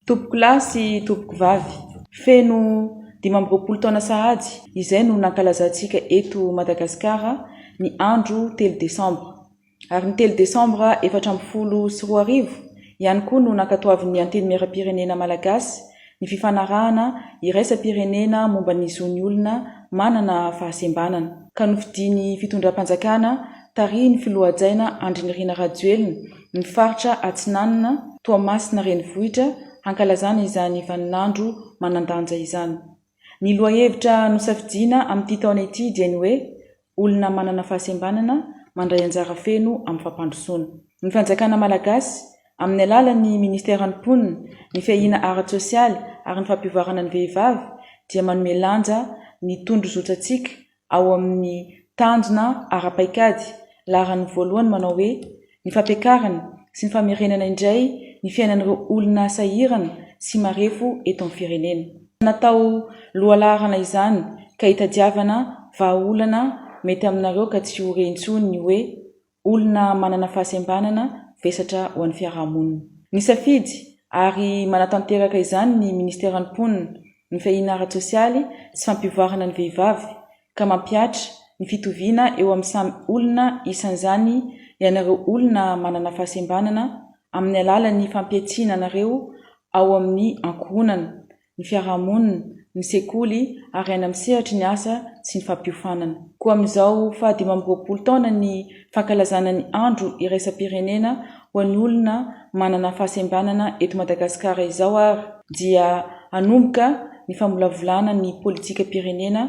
Tompokolahy sy tompokovavy, feno 25 taona sahady izay no nankalazantsika eto Madagasikara ny andro telo desambra. Ary ny telo desambra 2014 ihany koa no nankatoavin'ny Antenimierampirenena Malagasy ny fifanarahana iraisam-pirenena momba ny zon'ny olona manana fahasembanana, ka nofidian'ny fitondram-panjakana tarihin'ny filoha hajaina Andry Nirina Rajoelina ny faritra Atsinanana, Toamasina renivohitra, hankalazana izany vaninandro manan-danja izany. Ny lohahevitra nosafidiana amin'ity taona ity dia ny hoe Olona manana fahasembanana mandray anjara feno amin'ny fampandrosoana. Ny fanjakana malagasy, amin'ny alalan'ny Ministeran'ny Mponina, ny Fiahiana ara-tsosialy ary ny Fampivoarana ny Vehivavy dia manome lanja ny tondrozotrantsika ao amin'ny tanjona ara-paikady laharan'ny voalohany manao hoe ny fampiakarana sy ny famerenana indray ny fiainan'ireo olona sahirana sy marefo eto amin'ny firenena. Natao lohalaharana izany ka hitadiavana vahaolana mety aminareo ka tsy ho re intsony ny hoe olona manana fahasembanana vesatra ho an'ny fiarahamonina. Nisafidy ary manatanteraka izany ny Ministeran'ny Mponina, ny Fiahiana ara-tsosialy sy Fampivoarana ny Vehivavy ka mampihatra ny fitoviana eo amin'ny samy olona isan'izany ianareo olona manana fahasembanana amin'ny alalan'ny fampiatsiana anareo ao amin'ny ankohonana, ny fiarahamonina, ny sekoly ary any amin'ny sehatry ny asa sy ny fampiofanana. Koa amin'izao faha 25 taona ny fankalazana ny andro iraisam-pirenena ho an'ny olona manana fahasembanana eto Madagasikara izao ary dia hanomboka ny famolavolana ny politikam-pirenena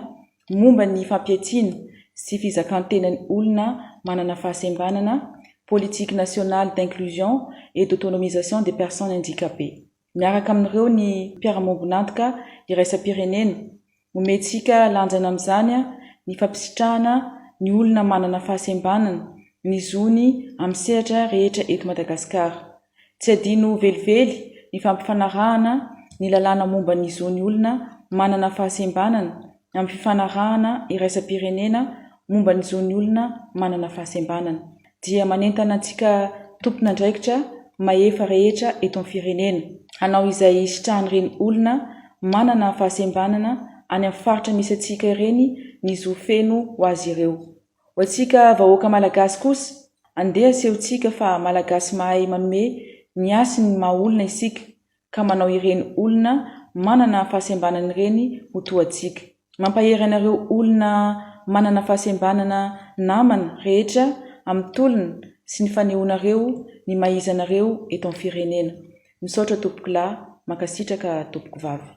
momba ny fampiatiana sy fizakan-tenan'ny olona manana fahasembanana, Politique nationale d'inclusion et d'autonomisation des personnes handicapées. Miaraka amin'ireo ny mpiara-miombon'antoka iraisam-pirenena. Omentsika lanjana amin'izany ny fampisitrahana ny olona manana fahasembanana ny zony amin'ny sehatra rehetra eto Madagasikara. Tsy adino velively ny fampifanarahana ny lalàna momba ny zon'ny olona manana fahasembanana amin'ny fifanarahana iraisam-pirenena momba ny zon'ny olona manana fahasembanana. Dia manentana antsika tompon'andraikitra mahefa rehetra eto amin'ny firenena, hanao izay hisitrahan'ireny olona manana fahasembanana any amin'ny faritra misy antsika ireny ny zo feno ho azy ireo. Ho antsika vahoaka Malagasy kosa, andeha asehontsika fa Malagasy mahay manome ny hasiny ny maha olona isika ka manao ireny olona manana fahasembanana ireny ho toa antsika. Mampahery anareo olona manana fahasembanana namana rehetra amin'ny tolona sy ny fanehoanareo ny maha izy anareo eto amin'ny firenena. Misaotra tompokolahy, mankasitraka tompokovavy.